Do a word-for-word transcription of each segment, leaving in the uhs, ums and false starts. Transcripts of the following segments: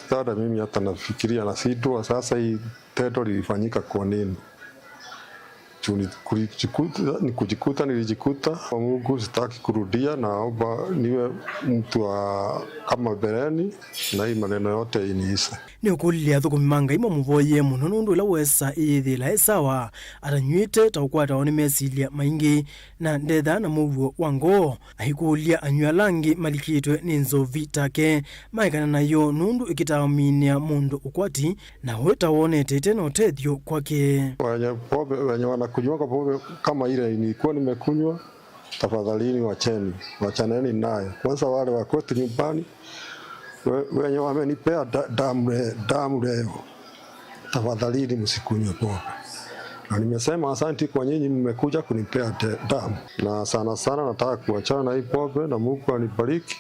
Sasa mimi hata nafikiria nashindwa, sasa hii title ilifanyika kwa nini? Juu ni kujikuta, ni kujikuta nilijikuta. Kwa Mungu sitaki kurudia, naomba niwe mtu wa kama mbeleni na hii maneno yote iniishe. Nĩũkũlilye athũkũmi ma Ngai mamũvoyee mũno nũndũ ĩla wesa ĩyĩthĩĩla ĩ sawa, atanyw'ĩte ta ũkwatawa nĩ mesilya maingĩ na ndethaa na mũuo wa ngoo. Aikũlya anyw'ĩ ala angĩ malikĩtwe nĩ nzovi take maekana nayo nũndũ ĩkĩtaminĩa mũndũ ũkwati na ũĩ ta wonete ĩte na ũtethyo kwake. Wenye pombe, wenye wanakunywanga pombe kama ile nilikuwa nimekunywa, tafadhalini wacheni, wachaneni nayo. Kwanza wale wa kwetu nyumbani, we-, wenye wamenipea da-, damu le-, damu leo, tafadhalini msikunywe pombe. Na nimesema asanti kwa nyinyi mmekuja kunipea de-, damu. Na sana sana nataka kuachana na hii pombe na Mungu anibariki.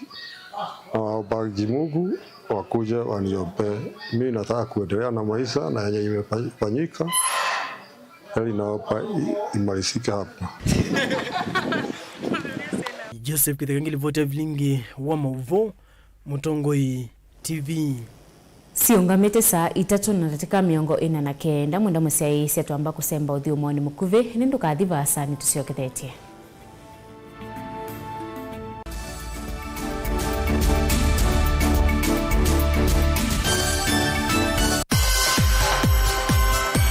Na waombaji Mungu wakuje waniombee. Mimi nataka kuendelea na maisha na yenye imefanyika. Heli naomba i-, imalizike hapa. Joseph Kitheka ngilivoti ya vilingi wa maũvoo, Mũtongoi T V. Siũngamĩte saa itatũ na ndatĩka mĩongo ĩna na kenda, mwenda mũsyaĩĩsya twamba kũsemba ũthyũmũonĩ mũkuvĩ, ĩndĩ ndũkathi vaasa nĩtũsyokethetye.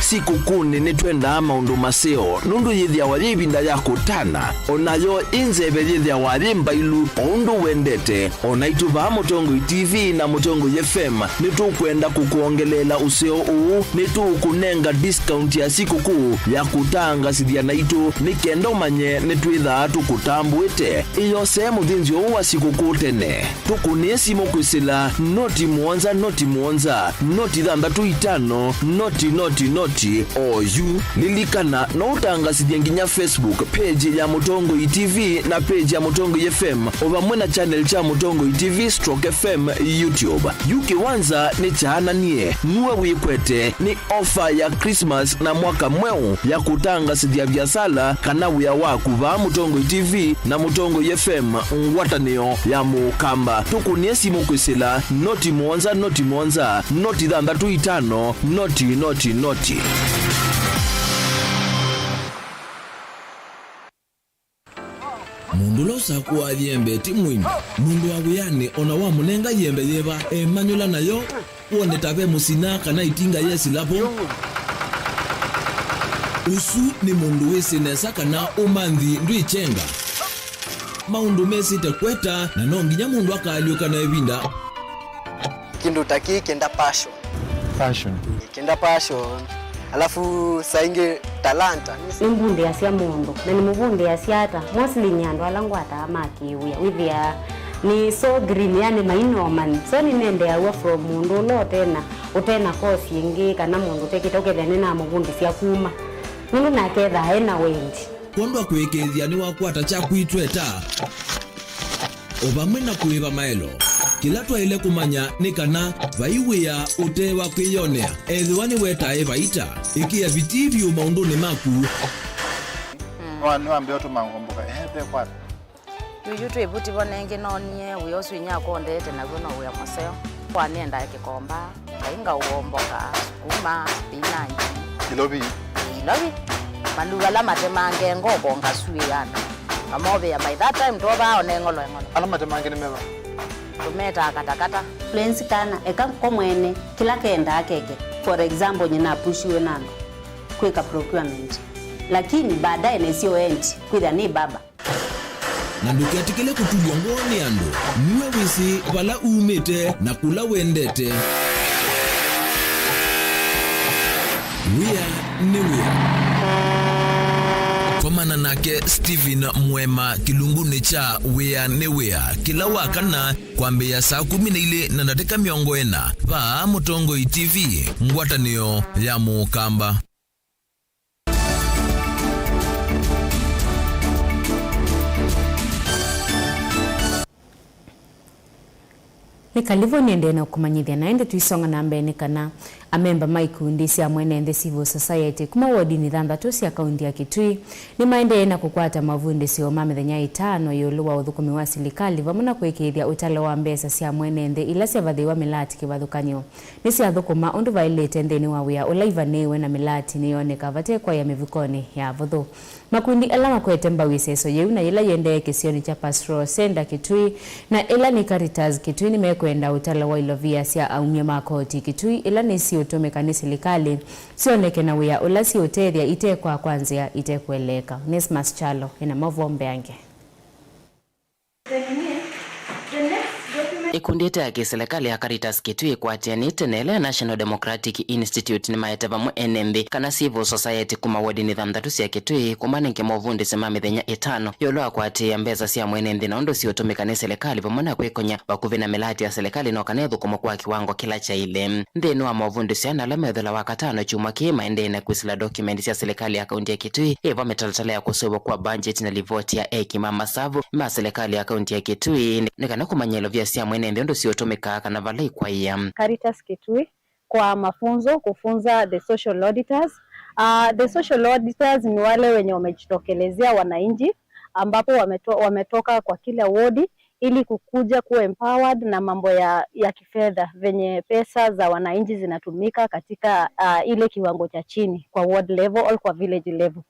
Sikũkũnĩ nĩtwendaa maũndũ maseo, nũndũ yĩthĩawa yĩ ĩvinda ya kũtana, o nayo ĩ nzeve yĩthĩawa yĩ mbailu, o ũndũ wendete. O naitũ vaa Mũtongoi T V na Mũtongoi F M nĩtũkwenda kũkwongeleela ũseo ũũ, nĩtũũkũnenga discount ya sikũkũ ya kũtangasĩthya naitũ, nĩ kenda ũmanye nĩtwĩthaa tũkũtambũĩte. Ĩyosee mũthĩnzĩo ũũ wa sikũkũ tene. Tũkũnĩe simũ kwĩsĩla noti mũonza, noti mũonza, noti thanthatũ itano, noti, noti, noti, o yu. Lilikana, no ũtangasĩthye nginya Facebook page ya Mũtongoi T V na page ya Mũtongoi F M, o vamwe na channel kya Mũtongoi T V stroke F M YouTube. Yu kĩwanza nĩ kyaananie, nue wĩkwete, nĩ ofa ya Christmas na mwaka mweũ ya kũtangasĩthya viasala kana wĩa waku vaa Mũtongoi T V na Mũtongoi F M, ngwatanĩo ya Mũkamba. Tũkũnĩe simũ kwĩsĩla noti mũonza, noti mũonza, noti thanthatũ itano, noti, noti, noti. Mũndũ ũla ũsakũaa yembe ti mũini. Mũndũ wa wĩanĩ o na wamũnenga yembe yĩva, emanyũla nayo, wone ta ve mũsina kana ĩtinga yesĩla vo. Ũsu nĩ mũndũ wĩsĩ nesa kana ũmanthi ndwĩkyenga. Maũndũ mesĩte kweta, na no nginya mũndũ akaalyũka na ĩvinda. Kĩndũ ta kĩĩ kĩenda passion. Passion. Kĩenda passion. Alafu saa ingĩ talanta. Nĩmbundĩasya mũndũ, na nĩmũvundĩasya ata? Mostly nĩ andũ ala ngwataa ma kĩwĩa. Wĩthĩaa nĩ so green, yani mainomani. So nĩnendeaw'a from mũndũ ũla ũtena, ũtena course ĩngĩ, kana mũndũ ũtekĩte, ũkethĩa nĩnamũvundĩsya kuma. Nũndũ nake ethaa ena wendi. Kwondwa kũĩkĩĩthya nĩwakwata kyaku itweta. O vamwe na kũĩva maelo, kĩla twaĩle kũmanya nĩ kana vai wĩa ũte wa kwĩyonea. Ethĩwa nĩwetae vaita, ĩkĩa vitii vyũ maũndũnĩ maku. Nĩwa-, nĩwambĩa ũtũma ngomboka, ehe, ve kwata. Yu, yu twĩ vuti vo nengĩ noonie wĩa ũsu inyia akũndeete naw'o no wĩa mũseo. Kwa nĩendae kĩkomba. Ngai ngaũomboka, sukuma, spinach. Ilovi? Ilovi. Maluu ala matemange ngoko ngasuĩana. Ngamovĩa by that time twovaa one ng'olo eng'olo. Ala matemange nĩ meva? Tũmetaa katakata. Friends kana eka ko mwene kĩla kendaa keke. For example, nyina apushiwe na andũ kwĩka procurement. Lakini baadaye nesio endi kwĩthĩa nĩ baba. Na ndũketĩkĩle kũtulw'a ngoo nĩ andũ. Nue wĩsĩ vala umĩte na kũla wendete. Wĩa nĩ wĩa. Komana nake Stephen Mwema kĩlungunĩ kya Wĩa nĩ Wĩa kĩla wa kana kwambĩĩa saa kũmi na ilĩ na ndatĩka mĩongo ĩna vaa Mũtongoi T V, ngwatanĩo ya Mũkamba. Nĩ kalĩvo nĩendee na kũmanyĩthya, na ĩndĩ tũisonga na mbee nĩ kana Amemba ma ikundi sya mwene nthĩ, civil society, kuma wodinĩ thanthatũ sya kaunti ya Kitui nĩmaendee na kũkwata mavundĩsyo ma mĩthenya ĩtano ĩũlũ wa ũthũkũmi wa silikalĩ vamwe na kũĩkĩĩthya ũtalo wa mbesa sya mwene nthĩ ila syavathĩĩwa mĩlaati kĩvathũkany'o nĩsyathũkũma ũndũ vaĩlĩte nthĩnĩ wa wĩa ũla ivanĩĩwe na mĩlaati nĩyoneka vate kwaĩa mĩvukonĩ ya avũthũ. Makundi ala makwete mbau ĩseso yĩu na yĩla yĩendee kĩsionĩ kya Pastoral Centre Kitui na ĩla nĩ Caritas Kitui nĩmekwenda ũtalo wa ilovia sya aumya ma koti Kitui ila nĩsiũtũmĩka nĩ silikalĩ syoneke na wĩa ũla siũtethya ite kwa kwa nzĩa itekũeleeka. Onesmus Kyalo ena maũvoo mbeange. Ĩkundi ĩte ya kĩsilikalĩ ya Caritas Kitui ĩkwatĩanĩte na ĩla ya National Democratic Institute nĩmaete vamwe ene nthĩ kana civil society kuma wodinĩ thanthatũ sya Kitui kũmanenge movundĩsyo ma mĩthenya ĩtano ĩũlũ wa kũatĩĩa mbesa sya mwene nthĩ na ũndũ siũtũmĩka nĩ silikalĩ vamwe na kwĩkony'a vakuvĩ na mĩlaati ya silikalĩ no kana ĩthũkũmwe kwa kĩwango kĩla kyaĩle. Nthĩnĩ wa movundĩsyo aya na ala methela Wakatano kyumwa kĩĩ maendee na kwĩsĩla document sya silikalĩ ya kaunti ya Kitui, ĩvo mĩtalatala ya kũseũvw'a kwa budget na livoti ya eki ma masavu ma silikalĩ ya kaunti ya Kitui nĩ kana kũmanya ilovia sya mwene nthĩ ũndũ siũtũmĩkaa kana vala ikwaĩa. Caritas Kitui kwa mafunzo, kufunza the social auditors. Uh, the social auditors ni wale wenye wamejitokelezea wananchi, ambapo wameto-, wametoka kwa kila wodi ili kukuja kuwa empowered na mambo ya, ya kifedha, venye pesa za wananchi zinatumika katika, uh, ile kiwango cha chini kwa ward level au kwa village level.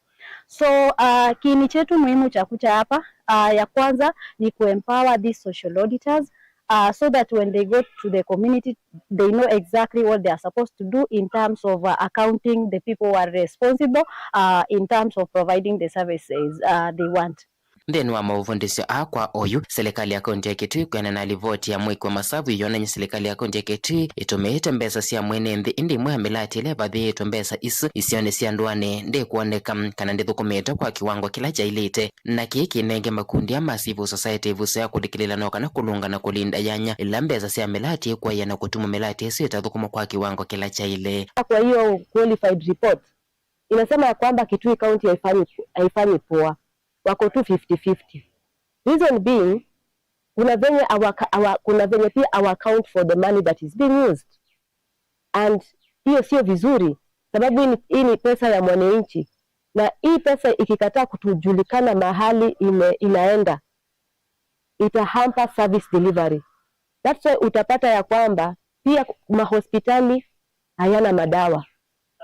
So, uh, kiini chetu muhimu cha kuja hapa, uh, ya kwanza ni kuempower these social auditors, uh, so that when they go to the community, they know exactly what they are supposed to do in terms of, uh, accounting the people who are responsible, uh, in terms of providing the services, uh, they want. Nthĩnĩ wa maũvundĩsyo aa kwa oyu, silikalĩ ya kaunti ya Kitui kwĩana na livoti ya mwĩki wa masavu ĩyonany'a silikalĩ ya kaunti ya Kitui ĩtũmĩĩte mbesa sya mwene nthĩ, ĩndĩ ĩmwe ya mĩlaati ĩla ĩvathĩĩtwe mbesa isu isionĩ sya ndũanĩ ndĩkwoneka kana ndĩthũkũmĩĩtwe kwa kĩwango kĩla kyaĩlĩte, na kĩĩ kĩnenge makundi aa ma civil society ĩvuso ya kũlikĩlĩĩla no kana kũlũnga na kũlinda yanya ĩla mbesa sya mĩlaati ĩkwaĩa na kũtuma mĩlaati ĩsu ĩtathũkũmwa kwa kĩwango kĩla kyaĩle. Kwa hiyo qualified report inasema ya kwamba Kitui County haifanyi, haifanyi poa. Wako tu fifty fifty. Reason being, kuna venye our, our, kuna venye pia our account for the money that is being used. And hiyo sio vizuri, sababu hii ni, hii ni pesa ya mwananchi. Na hii pesa ikikataa kutujulikana mahali ime-, inaenda, ita hamper service delivery. That's why utapata ya kwamba pia mahospitali hayana madawa.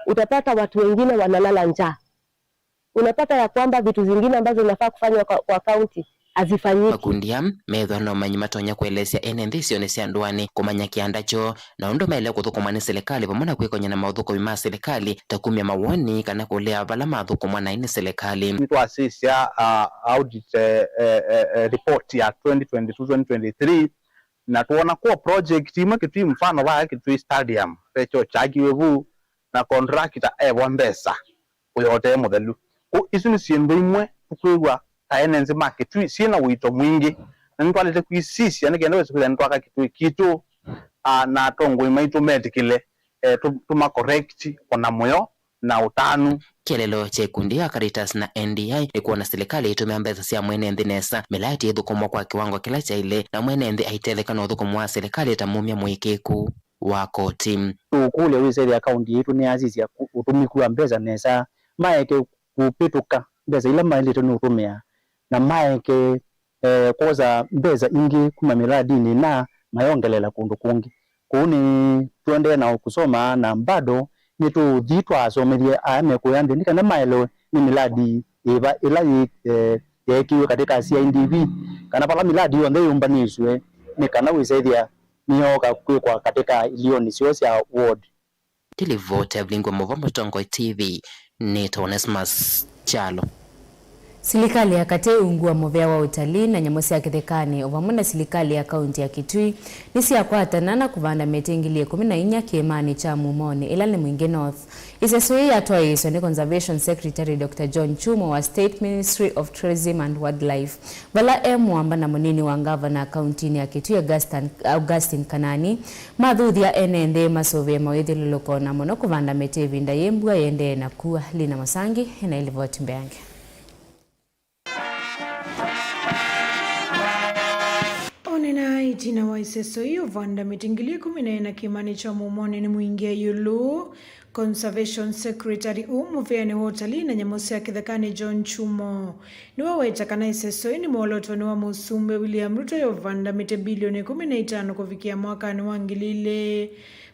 Utapata watu wengine wanalala njaa. Unapata ya kwamba vitu zingine ambazo zinafaa kufanywa kwa, kwa county hazifanyiki. Makundi aa methwa na ũmanyi matonya kũeleesya ene nthĩ isionĩ sya ndũanĩ kũmanya kĩanda kyoo na ũndũ maĩle kũthũkũmwa nĩ silikalĩ vamwe na kwĩkony'a na maũthũkũmi ma silikalĩ ta kumya mawoni kana kũlea vala mathũkũmwa naĩ nĩ silikalĩ. Nĩtwasisya, uh, audit, eh, eh, eh, eh, report ya twenty twenty-two twenty twenty-three, na twona kwa project imwe Kitui, mfano vaya Kitui Stadium, ve kyoo kyakiwe vu, na contractor evo mbesa ũyotee mũthelu. Kũ isu nĩ syĩndũ imwe tũkwĩw'a ta ene nthĩ ma Kitui syĩ na ũito mwingĩ, na nĩtwaĩlĩte kwisisya nĩ kenda wĩsĩ kwĩthĩa nĩtwaka Kitui kitũ, ah, na atongoi maitũ metĩkĩle, eh, tũ-, tũma correct o na mũyo na ũtanu. Kĩeleelo kya ikundi ya Caritas na N D I nĩ kwona silikalĩ ĩtũmĩa mbesa sya mwene nthĩ nesa, mĩlaati ĩthũkũmwa kwa kĩwango kĩla kyaĩle, na mwene nthĩ aitetheka na ũthũkũmi wa silikalĩ ta mumya mũĩkĩĩku wa koti. Tũũkũlya wĩsethĩa kaunti yitũ nĩyasisya kũ-, ũtũmĩku wa mbesa nesa, maeke kũvĩtũka mbesa ila maĩlĩte nĩ ũtũmĩa, na maeke, eh, kwosa mbesa ingĩ kuma mĩradinĩ na mayongelela kũndũ kũngĩ. Kũu nĩ tũendee na kũsoma na bado nĩtũũthi twasomethye aya mekũĩa nthĩ nĩ kana maelewe nĩ mĩradi ĩva ĩla yĩ, eh, yeekĩiwe katĩ ka C I D B, kana vala mĩradi yonthe yũmbanĩsw'e nĩ kana wĩsethĩa nĩyooka kwĩkwa katĩ ka ilionĩ syoo sya ward. Ndilivoti ya Vilingwa Mũvwa Mũtongoi T V, nĩtawa Onesmus Kyalo. Silikalĩ ya katĩ, ungu wa mũvea wa ũtalii na nyamũ sya kĩthekanĩ, o vamwe na silikalĩ ya kaunti ya Kitui, nĩsyakwatana na kũvanda mĩtĩ ngili ĩkũmi na inya kĩĩmanĩ kya Mumonĩ, ĩla nĩ Mwingĩ North. Ĩseso yĩĩ yatwaĩĩswe nĩ Conservation Secretary Doctor John Chumo wa State Ministry of Tourism and Wildlife, vala e mũamba na mũnini wa ngavana kauntinĩ ya Kitui, Augustin, Augustine Kanani, mathuthya ene nthĩ masũvĩe mawĩthyũlũlũko na mũno kũvanda mĩtĩ ĩvinda yĩĩ mbua yĩendee na kua. Lina Mũsangi ena ĩlivoti mbeange. Na ĩtina wa ĩseso ĩĩ, ũvanda mĩtĩ ngili ĩkũmi na ĩna kĩĩmanĩ kya Mũmonĩ nĩ mũingĩ ĩũlũ. Conservation Secretary ũũ mũvĩanĩ wa ũtalii na nyamũ sya kĩthekanĩ, John Chumo, nĩwaweta kana ĩseso ĩĩ nĩ mwolotoni wa Mũsumbĩ William Ruto ya ũvanda mĩtĩ bilioni ĩkũmi na itano kũvikĩa mwakanĩ wa ngili ilĩ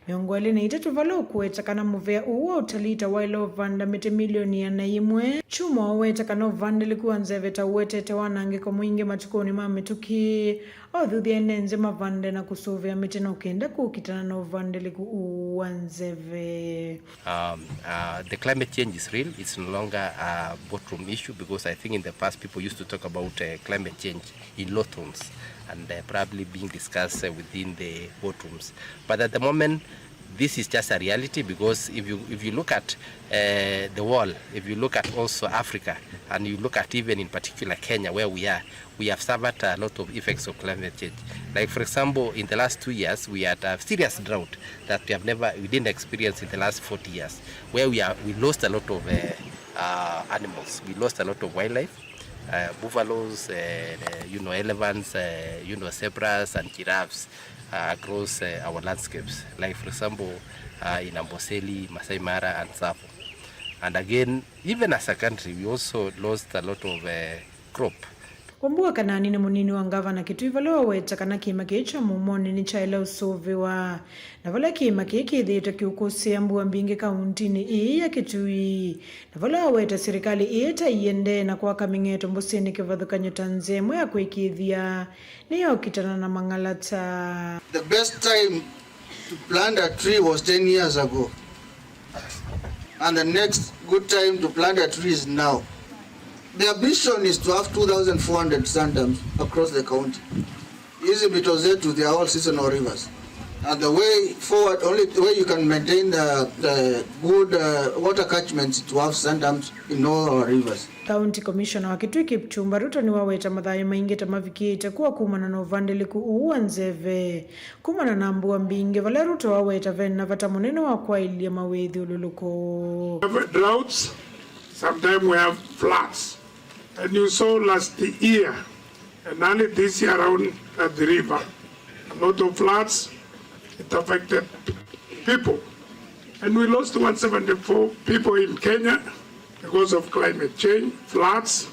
mĩongo ĩlĩ na itatũ, vala ũkũweta kana mũvĩa ũũ wa ũtalii ta waĩle ũvanda mĩtĩ milioni ĩana yĩmwe. Chumo aweta kana ũvandĩlĩku wa nzeve ta ũwetete wanangĩko mwingĩ matukũnĩ ma mĩtũkĩ, aũthuthya ene nzĩ mavande na kũsũvĩa mĩtĩ no kenda kũkitana na ũvandĩlĩku ũũ wa nzeve. Um, uh, the climate change is real. It's no longer a boardroom issue, because I think in the past people used to talk about uh, climate change in low tones and uh, probably being discussed uh, within the boardrooms. But at the moment, this is just a reality, because if you if you look at uh, the world, if you look at also Africa, and you look at even in particular Kenya, where we are, we have suffered a lot of effects of climate change. Like, for example, in the last two years, we had a serious drought that we have never, we didn't experience in the last forty years, where we are, we lost a lot of uh, uh, animals. We lost a lot of wildlife, uh, buffaloes, uh, uh, you know, elephants, uh, you know, zebras and giraffes uh, across uh, our landscapes. Like, for example, uh, in Amboseli, Masai Mara, and Tsavo. And again, even as a country, we also lost a lot of uh, crop. Wambua Kanani nĩ mũnini wa ngavana Kitui, vala waweta kana kĩĩma kĩĩ kya Mũmonĩ nĩkyaĩle ũsũvĩwa, na vala kĩĩma kĩĩ kĩthĩĩtwe kĩũkũsĩĩa mbua mbingĩ kauntinĩ ĩĩ ya Kitui, na vala waweta silikalĩ ĩĩ ta ĩendee na kwaka mĩng'eto mbũsĩnĩ kĩvathũkany'o ta nzĩa ĩmwe ya kũĩkĩĩthya nĩyokitana na mang'alata. The best time to plant a tree was ten years ago. And the next good time to plant a tree is now. The ambition is to have two thousand four hundred Sundowns across the county. Hizi mito zetu, they are all seasonal rivers. And the way forward, only way you can maintain the, the good uh, water catchments to have Sundowns in all our rivers. County Commissioner wa Kitui Kipchumba Ruto nĩwaweta mathayũ maingĩ ta mavikĩte kwa kumana na ũvandĩlĩku ũũ wa nzeve. Kumana na mbua mbingĩ, vala Ruto aweta vena vata mũnene wa kwaĩlya mawĩthyũlũlũko. We have droughts, sometimes we have floods. And you saw last year, and early this year around at the river, a lot of floods, it affected people. And we lost one seventy-four people in Kenya because of climate change, floods,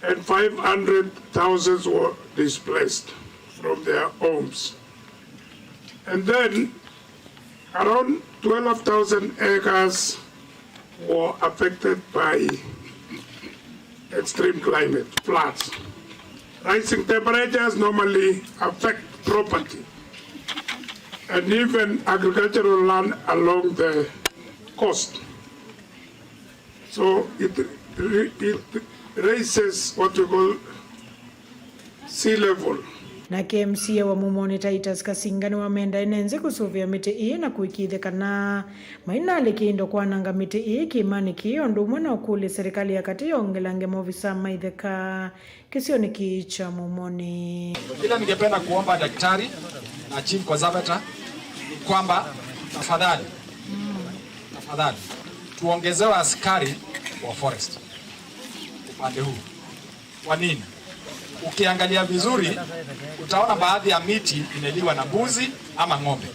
and five hundred thousand were displaced from their homes. And then around twelve thousand acres were affected by extreme climate, floods. Rising temperatures normally affect property and even agricultural land along the coast. So it, it raises what we call sea level. Nake M C A wa Mũmonĩ Titus Kasinga nĩwamenda ene nzĩ kũsũvĩa mĩtĩ ĩĩ na kũĩkĩĩthya kana mainalĩkĩa indo kwananga mĩtĩ ĩĩ kĩĩmanĩ kĩĩ, ũndũ ũmwe na ũkũlya silikalĩ ya katĩ yongelange maovisaa ma itheka kĩsionĩ kĩĩ kya Mũmonĩ. Ila ningependa kuomba daktari na chief conservator ni kwamba tafadhali, tafadhali tuongezewe askari wa forest upande huu. Kwa nini? Ukiangalia vizuri, utaona baadhi ya miti imeliwa na mbuzi ama ng'ombe.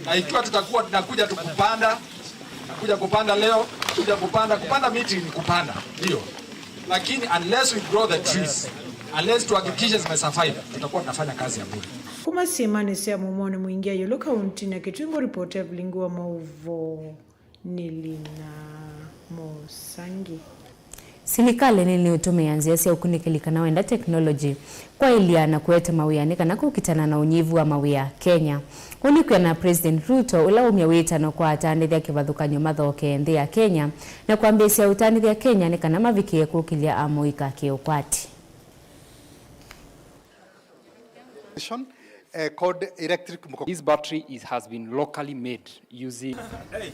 Na ikiwa tutakuwa tunakuja tu kupanda, nakuja kupanda leo, kuja kupanda, kupanda miti ni kupanda, ndio. Lakini unless we grow the trees, unless tuhakikishe zimesurvive, tutakuwa tunafanya kazi ya bure. Kuma syĩmanĩ sya Mũmonĩ, Mwingi Ayulu, kauntinĩ ya Kitui, ngũripoti Evelyn Ngua, maũvoo nĩ Lina Mũsangi. Silikalĩ nĩnĩũtũmĩa nzĩa sya ũkunĩkĩli kana wenda teknolongyi kwaĩlya na kũete mawĩa nĩ kana kũkitana na ũnyivu wa mawĩa Kenya. Ũu nĩ kwĩana na President Ruto, ũla waumya wĩtano kwa atandĩthya kĩvathũkany'o mathokee nthĩ ya Kenya na kwambĩĩsya ũtandĩthya Kenya nĩ kana mavikĩe kũkĩlya amũika kĩ-ũkwati. Uh, called electric mko- This battery is, has been locally made using Hey.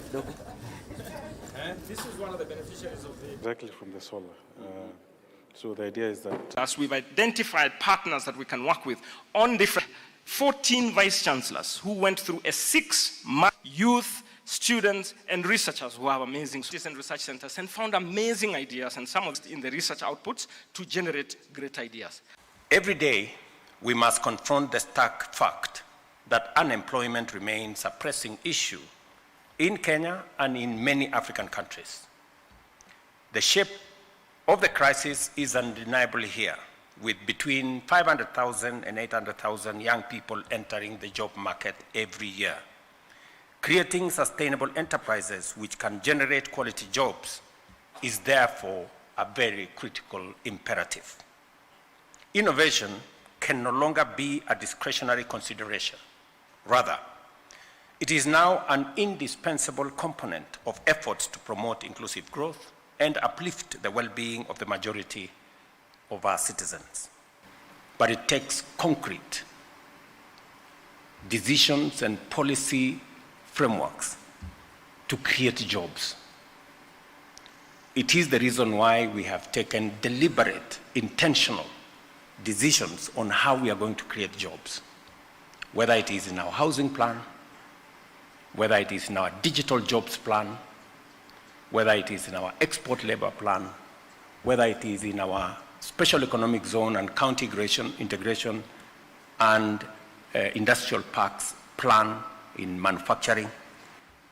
Eh, this is one of the beneficiaries of the Directly from the solar. Uh, so the idea is that As we've identified partners that we can work with on different, fourteen vice chancellors who went through a six-month, youth, students, and researchers who have amazing students and research centers and found amazing ideas, and some of it in the research outputs to generate great ideas. Every day, we must confront the stark fact that unemployment remains a pressing issue in Kenya and in many African countries. The shape of the crisis is undeniably here, with between five hundred thousand and eight hundred thousand young people entering the job market every year. Creating sustainable enterprises which can generate quality jobs is therefore a very critical imperative. Innovation can no longer be a discretionary consideration. Rather, it is now an indispensable component of efforts to promote inclusive growth and uplift the well-being of the majority of our citizens. But it takes concrete decisions and policy frameworks to create jobs. It is the reason why we have taken deliberate, intentional decisions on how we are going to create jobs, whether it is in our housing plan, whether it is in our digital jobs plan, whether it is in our export labor plan, whether it is in our special economic zone and county integration, integration and, uh, industrial parks plan in manufacturing.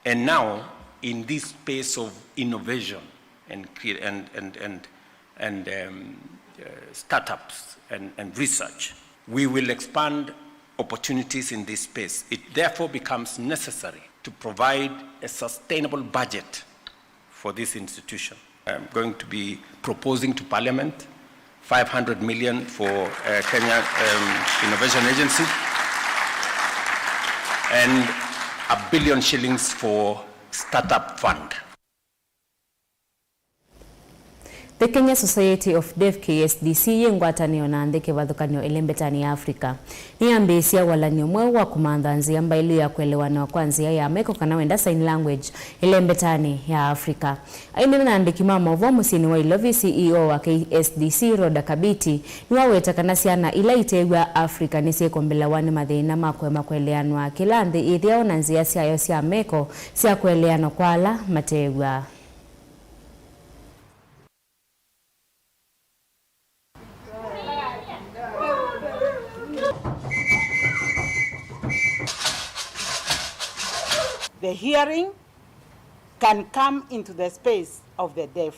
And now, in this space of innovation and crea-, and, and, and, and, um, uh, startups and, and research, we will expand opportunities in this space. It therefore becomes necessary to provide a sustainable budget for this institution. I'm going to be proposing to Parliament five hundred million for, uh, Kenya, um, Innovation Agency and a billion shillings for Startup Fund. The Kenya Society of Deaf, K S D C, yĩ ngwatanĩo na nthĩ kĩvathũkany'o ĩlembetanĩ ya Africa. Nĩyambĩĩsya walany'o mweũ wa kũmantha nzĩa mbaĩlu ya kũelewanwa kwa nzĩa ya meko, kana wenda sign language, ĩlembetanĩ ya Africa. Ainena na andĩki ma maũvoo mũsyĩnĩ wa Ilovi, C E O wa K S D C, Rhoda Kabiti, nĩwaweta kana syana ila iteew'aa Africa nĩsyĩkombelawa nĩ mathĩna ma kũema kũeleanwa kĩla nthĩ yĩthĩawa na nzĩa syayo sya meko sya kũeleanwa kwa ala mateew'aa. The hearing can come into the space of the deaf.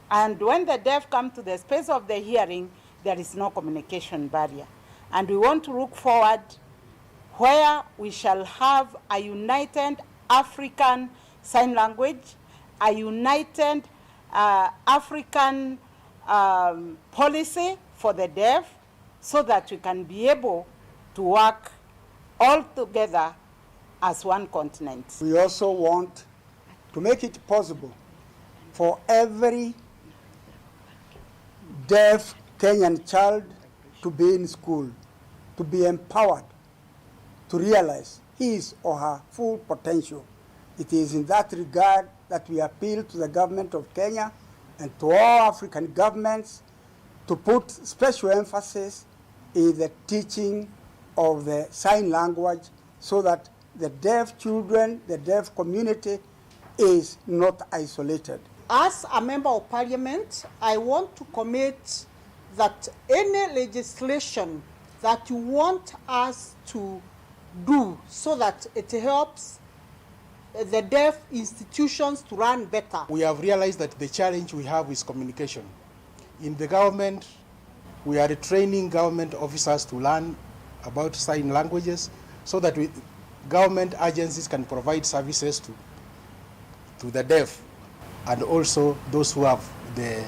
And when the deaf come to the space of the hearing, there is no communication barrier. And we want to look forward where we shall have a united African Sign Language, a united, uh, African, um, policy for the deaf, so that we can be able to work all together as one continent. We also want to make it possible for every deaf Kenyan child to be in school, to be empowered to realize his or her full potential. It is in that regard that we appeal to the government of Kenya and to all African governments to put special emphasis in the teaching of the sign language so that the deaf children, the deaf community is not isolated. As a member of parliament, I want to commit that any legislation that you want us to do so that it helps the deaf institutions to run better. We have realized that the challenge we have is communication. In the government, we are training government officers to learn about sign languages so that we, government agencies can provide services to, to the deaf and also those who have the,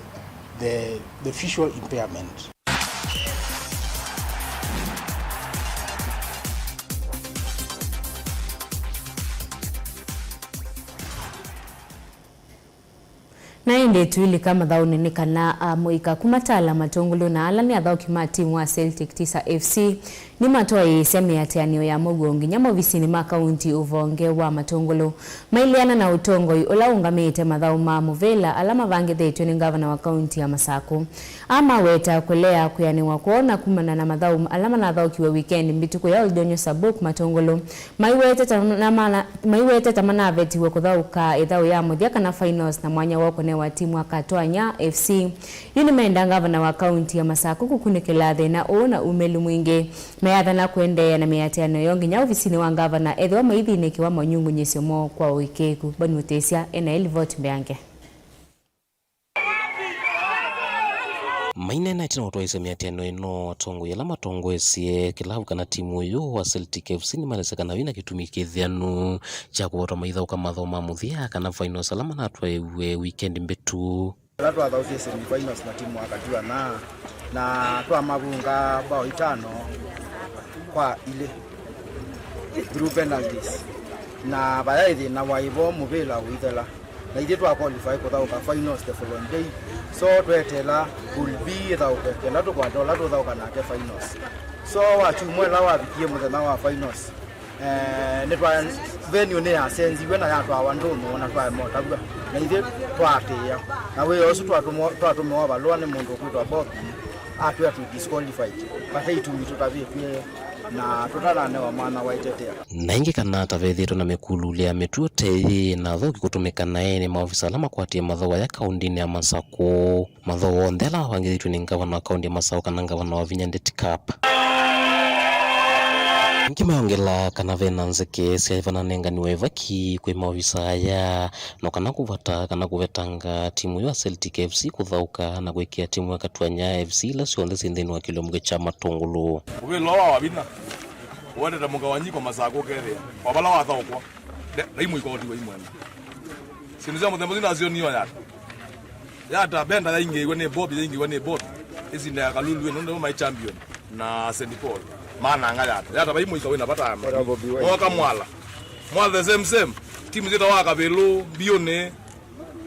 the, the visual impairment. Na ĩndĩ tũilika mathaũnĩ nĩ kana amũika kuma Tala Matũngũlũ na ala nĩ athaũki ma timu wa Celtic Tisa F C Nĩmatwaĩĩsya mĩatĩanĩo ya mũuo nginya maovisinĩ ma kaunti ũvonge wa Matũngũlũ, maileana na ũtongoi ũla ũũngamĩte mathaũ ma mũvĩla ala mavangĩthĩtw'e nĩ ngavana wa kaunti ya Masakũ. Aa maweta kũlea kwĩanĩwa kwoo na kumana na mathaũ ala manathaũkiwe wikendi mbĩtũku ya Oldonyo Sabuk Matũngũlũ, maiwetete na mana-, maiwetete manavetiwe kũthaũka ĩthaũ ya mũthya kana finals na mwanya wa kũnewa timu ya Katwanya F C. Yu nĩmenda ngavana wa kaunti ya Masakũ kũkunĩkĩla thĩna ũũ na umĩlu mwingĩ, meathana kũendeea na mĩatĩanĩo yoo nginya ovisinĩ wa ngavana ethĩwa maithinĩkĩwa manyungunyĩsyo moo kwa ũĩkĩĩku. Boni Mũtĩsya ena ĩlivoti mbeange. Maineena ĩtina wa ũtwaĩĩsya mĩatĩanĩo ĩno, atongoi ala matongoesye kĩlavu kana timu ũyũ wa Celtic F C nĩmaleseka na wĩna kĩtumi kĩthĩanu kya kũvota maithaũka mathaũ ma mũthya kana finals ala manatwaĩwe wikendi mbĩtu. Ĩla twathaũkie semi finals na timu wa Katuana, na twamavunga bao itano kwa ilĩ through penalties, na vayaĩ thĩna waĩ vo mũvĩla ũithela, na ithyĩ twa qualify kũthaũka finals the following day. So tweteela Pool B ĩthaũke kenda tũkwate ũla tũthaũka nake finals. So wakyumwa ĩla wavikie mũthenya wa finals, Eh, nĩtwa-, venue nĩyasenziw'e na yatwawa ndũnyũ na twaema ũtavw'a, na ithyĩ twaatĩĩa. Na wĩa ũsu twatũmwa-, twatũmĩwa valũa nĩ mũndũ ũkwĩtwa Bobby, atwĩa twĩ disqualified. Vate itumi tũtavĩtw'e na tũtananewa mwana wa itetea. Na ĩngĩ kana ta vethĩĩtwe na mĩkululĩ ya mĩtuo ta ĩyĩ na athaũki kũtũmĩka naĩ nĩ maovisa ala makwatie mathaũ aya kaũndĩnĩ ya Masakũ. Mathaũ onthe ala mavangĩthĩtw'e nĩ ngavana wa kaũntĩ ya Masakũ kana ngavana wa vinya Ndeti Cup. Angĩ mayongela kana ve na nzeke syaĩ vananenganiwa ĩvaki kwĩ maovisa aya, no kana kũvata kana kũvetanga timu ya Celtic F C kũthaũka na kũĩkĩĩa timu ya Katuanya F C ila syonthe syĩ nthĩnĩ wa kĩlũmũkĩ kya Matũngũlũ. Mũvĩla ũla wa vinya ũendete mũgawanyiko Masakũ ũkethĩa o vala wathaũkwa, nda-, ndaimũika ũtiwa imwenda. Syĩndũ sya mũthemba ũsu ndasyonie o yata. Yata, Benda yaingĩiwe nĩ Bobby, yaingĩiwe nĩ Bobby. Ĩsinda ya Kalulu ĩno nĩmo maĩ champion na Saint Paul. Mananga yata. Yata vai mũika wĩna vata. Ora Bobby Wine. Moka Mwala. Mwala the same, same. Timu syĩtawa Kavilu, Mbiũnĩ,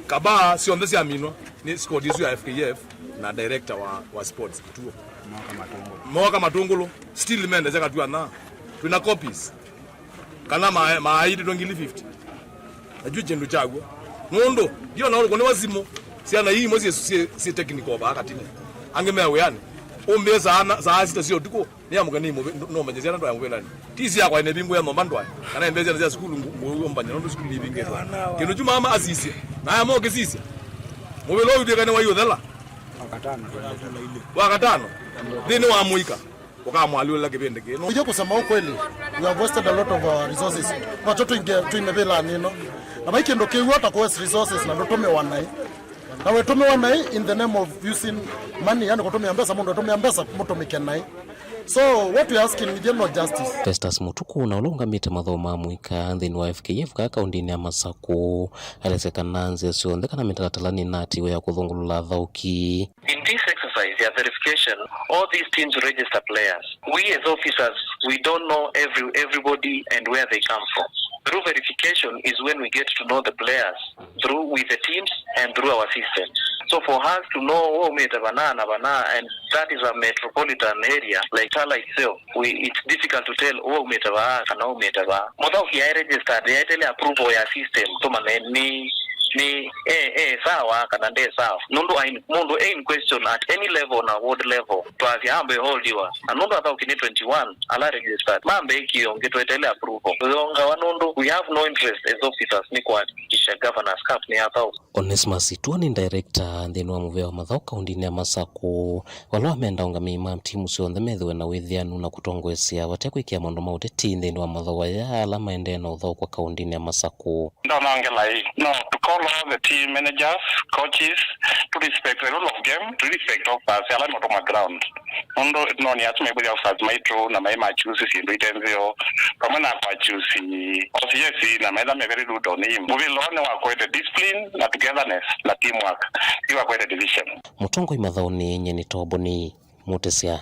Kabaa, syonthe syaminwa nĩ squad ĩsu ya F K F na director wa, wa sports kituo. Moka Matũngũlũ. Moka Matũngũlũ. Still mendesya Katuana. Twĩna copies. Kana ma-, maaĩtĩtwe ngili fifty. Na kyu kĩndũ kyaw'o. Nũndũ, ndiona ũlũkũ nĩ wasimũ. Syana ii imwe syĩ, syĩ, syĩ technical vaa katini. Angĩ me wĩanĩ. Ũmbĩe saa na, saa sita sya ũtukũ, nĩamũke nĩ mũvĩ-, nũmanye syana ndwae mũvĩlanĩ. Ti syakwa ĩne vingũ ya nyũmba ndwae. Kana ĩmbĩe syana sya sukulu ngũ-, ngũmbanye nũndũ sukulu ivingĩtwe. Kĩndũ kyu mama asisye. Na aya mokĩsisya. Mũvĩla ũyũ twĩkane wai ũthela. Wakatano. Wakatano. Nthĩnĩ wa mũika. Ũkamwalĩũla kĩvĩndĩ kĩĩ. Ithyĩ kusema ukweli, we have wasted a lot of our resources. Notyo twĩ mĩvĩlanĩ ĩno. Na vai kĩndũ kĩw'o ta kũ waste resources na ndũtũmĩwa naĩ. Na wĩtũmĩwa naĩ in the name of using money, yani kũtũmĩa mbesa, mũndũ atũmĩa mbesa mũtũmĩke naĩ. So what we are asking, ithyĩ no justice. Festus Mũtuku, na ũla ũngamĩte mathaũ ma mũika nthĩnĩ wa F K F kaa kaũndĩnĩ ya Masakũ, alesya kana nzĩa syonthe kana mĩtalatala nĩnatiwe ya kũthũngũlũla athaũki. In this exercise ya verification, all these teams register players. We as officers, we don't know every, everybody and where they come from. Through verification is when we get to know the players, through with the teams and through our system. So for us to know waumĩte vana na vana, and that is a metropolitan area like Tala itself, we, it's difficult to tell waumĩte vaa kana waumĩte vaa. Mũthaũki aĩ registered, yaetele approval ya system, tũmanye nĩ, nĩ, e, e sawa kana nde sawa. Nũndũ aĩ, mũndũ e in question at any level na ward level, twasya ambe holdiwa. Na nũndũ athaũki nĩ twenty-one ala registered, mambe ĩkĩo ngĩ tweteele approval. Tũyongawa nũndũ we have no interest as officers nĩ kũhakikisha Governor's Cup nĩ athaũka. Onesmus Ituo nĩ director nthĩnĩ wa mũvĩa wa mathaũ kaũndĩnĩ ya Masakũ, vala wamenda aũngamĩi ma timu syonthe methĩwe na wĩthĩanu na kũtongoesya vate kwĩkĩa maũndũ ma ũteti nthĩnĩ wa mathaũ aya ala maendee na ũthaũkwa kaũndĩnĩ ya Masakũ. Ndonongela ĩ, no, to call all the team managers, coaches, to respect the rule of game, to respect officers ala meũtũmwa ground. Nũndũ no nĩ asu maivũthya officers maitũ na mai machusi syĩndũ ite nzeo, vamwe na kwachusi O C S na metha me very rude on him. Mũvĩla ũũ nĩwakwete discipline na togetherness na teamwork, ti wakwete division. Mũtongoi mathaũnĩ Nyeni Toboni Mũtĩsya.